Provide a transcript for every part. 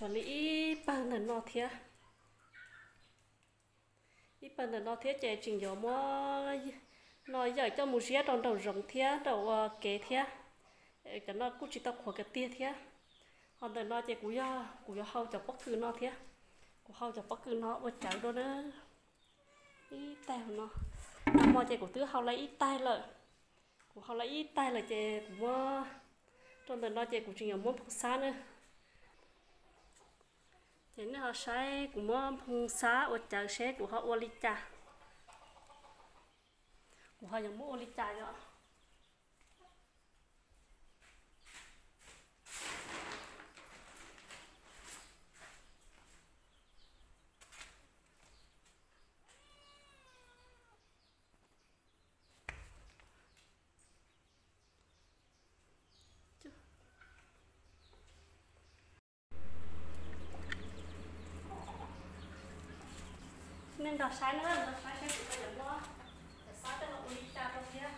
Li ib pawg ntawm no thiab, ib pawg ntawm no thiab ces tseem yuav muab no yawm coj mus ziab rau nraum zoov thiab nraum ua kev thiab. Cov no kuj tsis tau qhuav kiag tiag thiab. Ho ntawm no ces kuv yog kuv yuav hau cov pob kws no thiab. Kuv hau cov pob kws no ua cawv dua na. Ib taig no, nag hmo ces kuv twb hau lawm ib taig lawm. Kuv hau lawm ib taig lawm ces kuv muab rau ntawm no ces kuv tseem yuav muab nphoo xab na. Ces nej ho saib kuv muab nphoo xab ua cawv seb kuv ho ua li cas. Kuv ho yuav muab ua li cas yom. Nej nrog saib na, nrog saib seb kuv yuav muab cov xab coj los ua li cas rau thiab.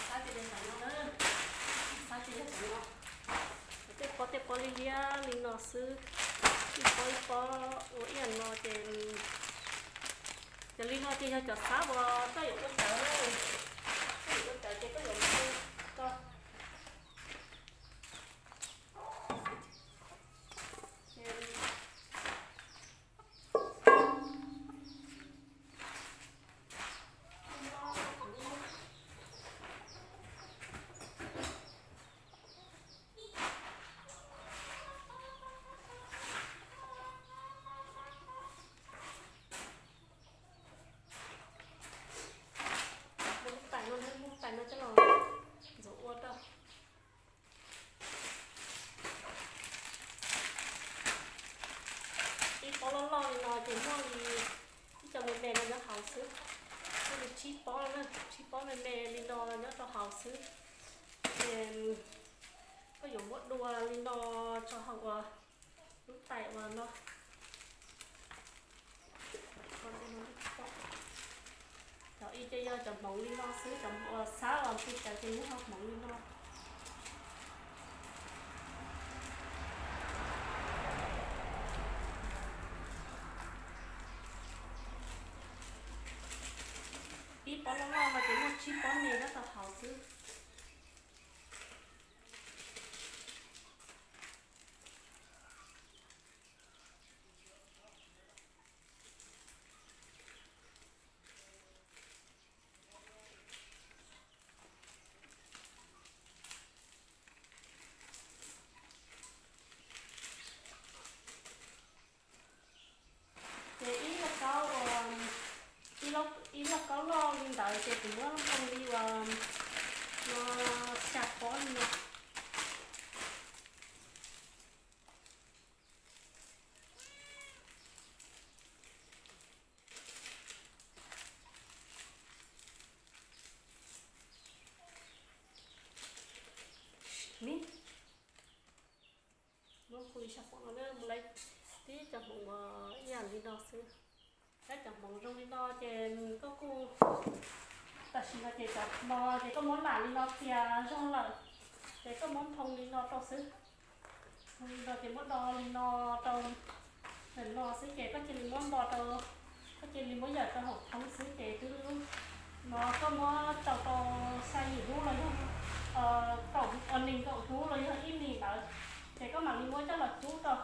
Xab ces yog cov no na, xab ces yog cov no. Tej pob tej pob liab liab li no xwb, ib pob ib pob ua ib yam no ces, cov li no ces yog cov xab uas koj yuav ua cawv, koj yuav ua cawv ces koj yuav ua ko. Muab lub tais no, lub tais no coj los ntxuav ua rau. Ib pob loj loj li no ces muaj li ib co me me no nyob hauv xwb. Muaj li tsib pob na, tsib pob me me li no nyob rau hauv xwb. Ces koj yuav muab dua li no rau hauv ua lub tais ua no. Cov ib ce yog cov hmoov li no xwb, cov uas xab uas pw cawv ces muab hau hmoov li no. Ib pob loj loj no ces muaj tsib pob me nyob rau hauv xwb. Ces ib lauj kaub uas, ib lauj kaub loj li ntawd ces kuv muab nphoo li uas no xya pob li no. Muab nphoo li xya pob no na, mus lawv tib cov hmoov ib yam li no xwb. Tab cov hmoov zoo li no ces koj kuj, tam sim no ces cov no ces koj muab lam li no txias zog lawm, ces koj muab nphoo li no rau xwb. Nphoo li no ces muab do li no rau ntawm no xwb ces koj cia li muab npo rau, koj cia li muab yawm rau hauv thoob xwb ces twb no koj muab tau tau xya yim hnub los yog kaum, nees nkaum hnub los yog ib hlis ntawd ces koj mam li muab coj los cub rau.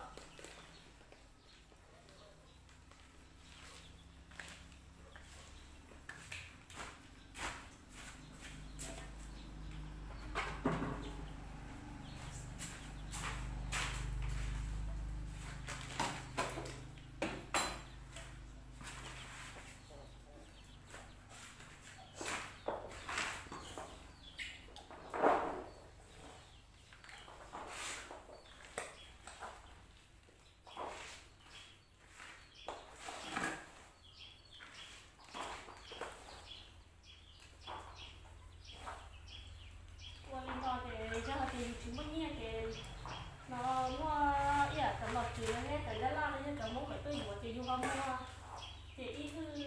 Ua li no ces yog hais tias yus tsis muaj nyiaj ces no muaj ib yam cov nom tswv los yog cov nyab laj los yog cov Hmoob pem tuaj yuav ces yus ho muag, ces ib hwj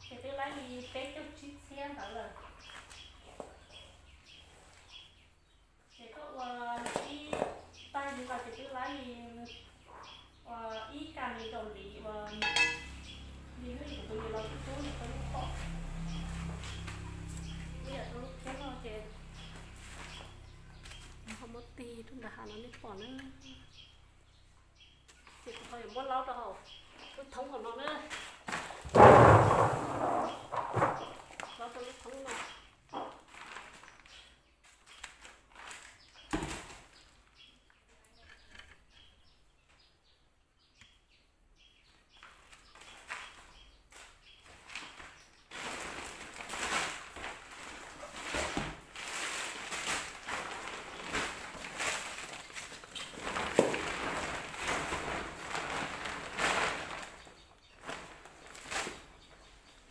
ces twb laib li peb caug tsib txhiab ntawd lawm. Raus li uas li hnub ib kuv tus niam laus tub tub niam tau lub pom, ib yam tau lub phiab no ces ho muab tig rau nram hav no nej pom na. Ces kuv ho yuav muab laub rau hauv lub thoob hauv no na. Laub rau lub thoob no.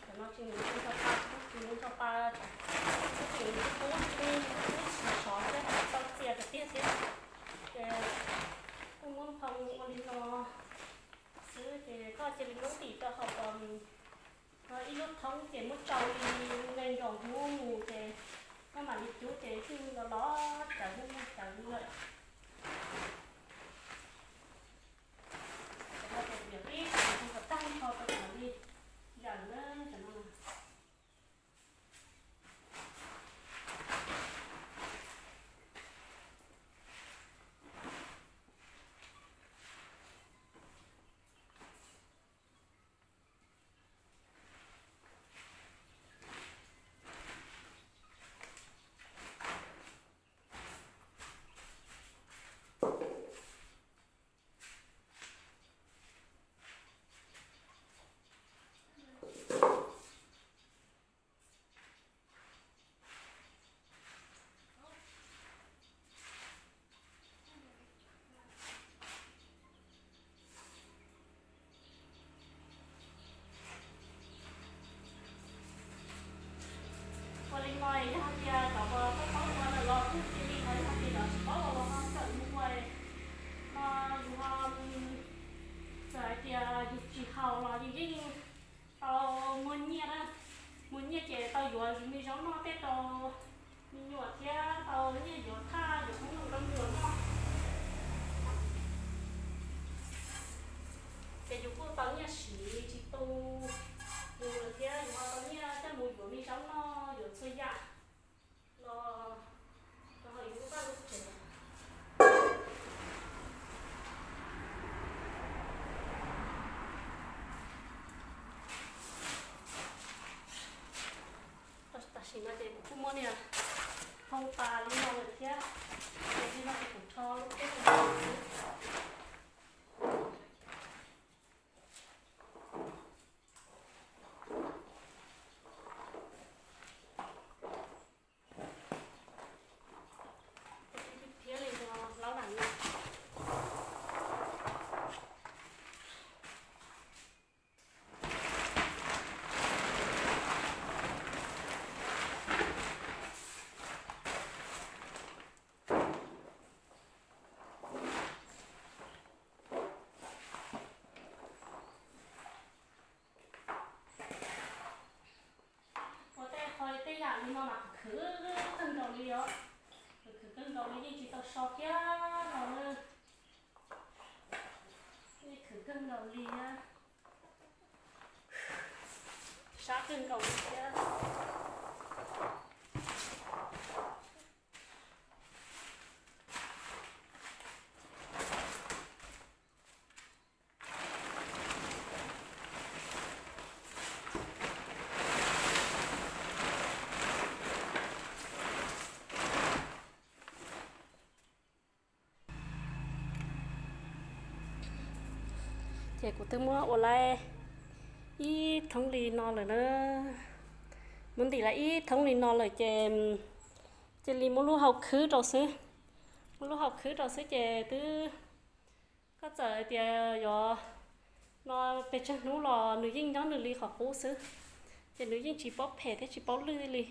Cov no ces nws tsis ncho pa, nws ncho pa, ces nws tsis kub, nws kub tsis sov thiab, tau txias tiag tiag thiab. Ces kuj muab nphoo ua li no xwb ces koj cia li muab ntim rau hauv ib lub thoob ces muab tsau li nees nkaum hnub mus ces koj mam li cub ces yeej los los cawv li cawv li lawm. Cov no ces yog ib qho tag nrho rau cov li yam na cov no. Ua li no yog hais tias cov uas paub paub ua lawm los kuj cia li, ho yog hais tias cov tsis paub los los ho kawm mus ua no, yus ho txawm hais tias yus tsis haus los yus yeej tau muag nyiaj na. Muag nyiaj ces tau yuav me zaub noj tej rau me nyuam thiab tau nyiaj yuav thaj yuav khaub ncaws rau me nyuam noj. Ces yus kuj tau nyiaj siv tsis tu yus lawm thiab yus ho tau nyiaj coj mus yuav me zaub noj yuav txhua yam los rau hauv yus lub vaj lub tsev. Tam sim no ces kuv kuj muab niag phoo tas li no lawm thiab, ces li no ces kuv rho lub teb rau xwb. Thiab li no laub lam no. Ua tej qho tej yam li no mas khwv khwv kawg nkaus li os. Khwv khwv kawg nkaus li yeej tsis tau so kiag los na. Yeej khwv kawg nkaus li, sab kawg nkaus li thiab. Ces kuv twb muab ua laib ib thoob li no lawm na. Muab ntim laib ib thoob li no lawm ces cia li muab lub hau khwb rau xwb. Muab lub hau khwb rau xwb ces twb, koj txawm tias yuav no pes tsawg hnub los nws yeej nyob nws li qhov qub xwb, ces nws yeej tsis paub phem thiab tsis paub lwj li.